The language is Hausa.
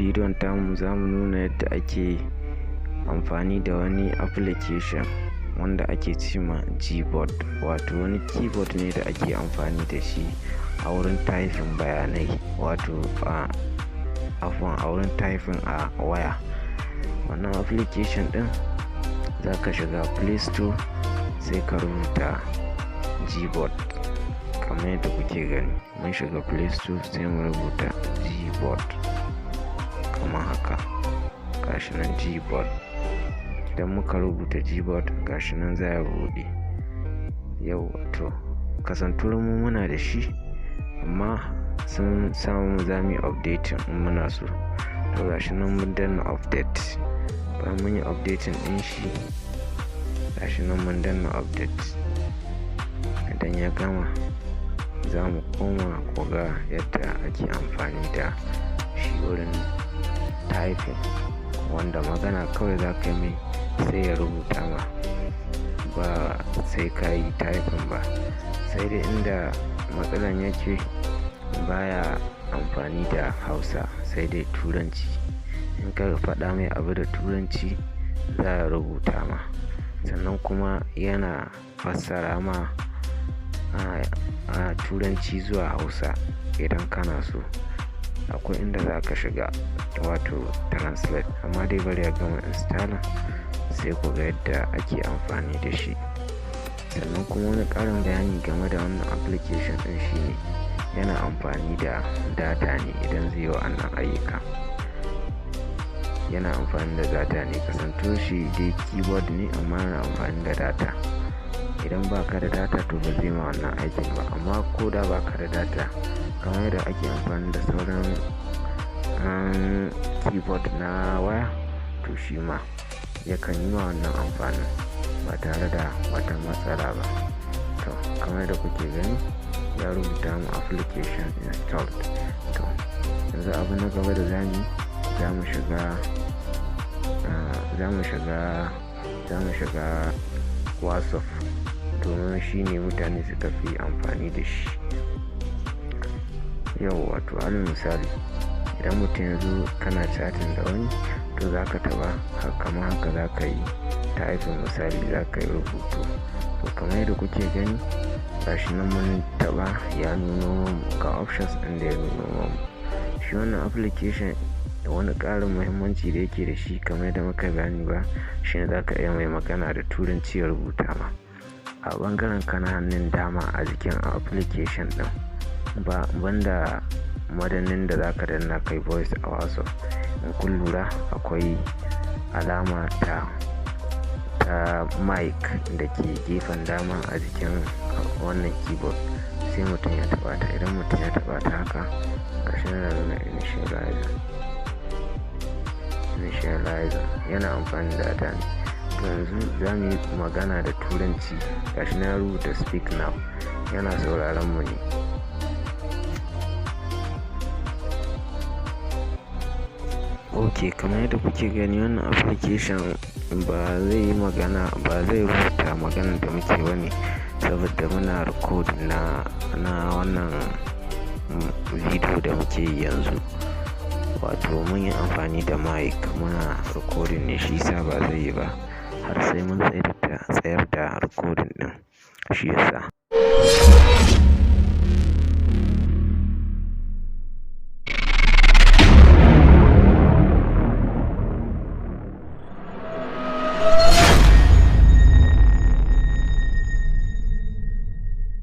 Bidiyon tamu za mu nuna yadda ake amfani da wani application wanda ake ce ma Gboard, wato wani keyboard ne da ake amfani da shi a wurin typing bayanai, wato a afuwan a wurin typing a waya. Wannan application ɗin, za ka shiga Play Store, sai ka rubuta Gboard kamar yadda kuke gani. Mun shiga Play Store, sai mu rubuta Gboard kamar haka. Gashi nan Gboard. Idan muka rubuta Gboard, gashi nan za ya buɗe. Yau to, kasantuwar mu muna da shi, amma sun samu za mu yi updating in muna so. To, gashi nan mun danna update. Bayan mun yi updating ɗin shi, gashi nan mun danna update. Idan ya gama, za mu koma ku ga yadda ake amfani da shi wurin typing, wanda magana kawai za ka yi mai sai ya rubuta ma, ba sai ka yi typing ba. Sai dai inda matsalan yake, baya amfani da Hausa, sai dai Turanci. In ka faɗa mai abu da Turanci, za ya rubuta ma. Sannan kuma yana fassara ma a Turanci zuwa Hausa idan kana so. Akwai inda za ka shiga, wato translate. Amma dai bari ya gama installing, sai ku ga yadda ake amfani da shi. Sannan kuma wani ƙarin bayani game da wannan application ɗin shine yana amfani da data ne idan zai yi wa'annan ayyuka. Yana amfani da data ne, kasantuwar shi dai keyboard ne, amma yana amfani da data. Idan ba ka da data, to ba zai ma wannan aikin ba. Amma ko da ba ka da data, kamar yadda ake amfani da sauran keyboard na waya, to shi ma yakan yi ma wannan amfanin ba tare da wata matsala ba. To, kamar yadda kuke gani, ya rubuta mu "application installed". To, yanzu abu na gaba da zamu yi, za mu shiga WhatsApp, domin shi ne mutane suka fi amfani da shi. Yau wato alal misali, idan mutum ya zo kana chatting da wani, to za ka taɓa kamar haka, za ka yi typing, misali za ka yi rubutu. To, kamar yadda kuke gani, gashi nan mun taɓa, ya nuno mu ga options ɗin da ya nuno mu. Shi wannan application, wani ƙarin muhimmanci da yake da shi, kamar yadda muka bayani ba, shine za ka iya mai magana da Turanci ya rubuta ma. A ɓangaren ka na hannun dama a jikin application ɗin, ba banda madannin da za ka danna kai voice a WhatsApp, in kun lura akwai alama ta mic da ke gefen dama a jikin wannan keyboard, sai mutum ya taɓa ta. Idan mutum ya taɓa ta haka, gashi yana nuna initializing, initializing. Yana amfani da data ne. To, yanzu za mu yi magana da Turanci. Gashi na rubuta "Speak now". Yana sauraron mu ne. Ok, kamar yadda kuke gani, wannan application ba zai yi magana ba, zai rubuta maganar da muke ba ne, saboda muna record na wannan video da muke yi yanzu, wato mun yi amfani da mic muna recording ne, shi sa ba zai yi ba har sai mun tsayar da recording ɗin, shi yasa.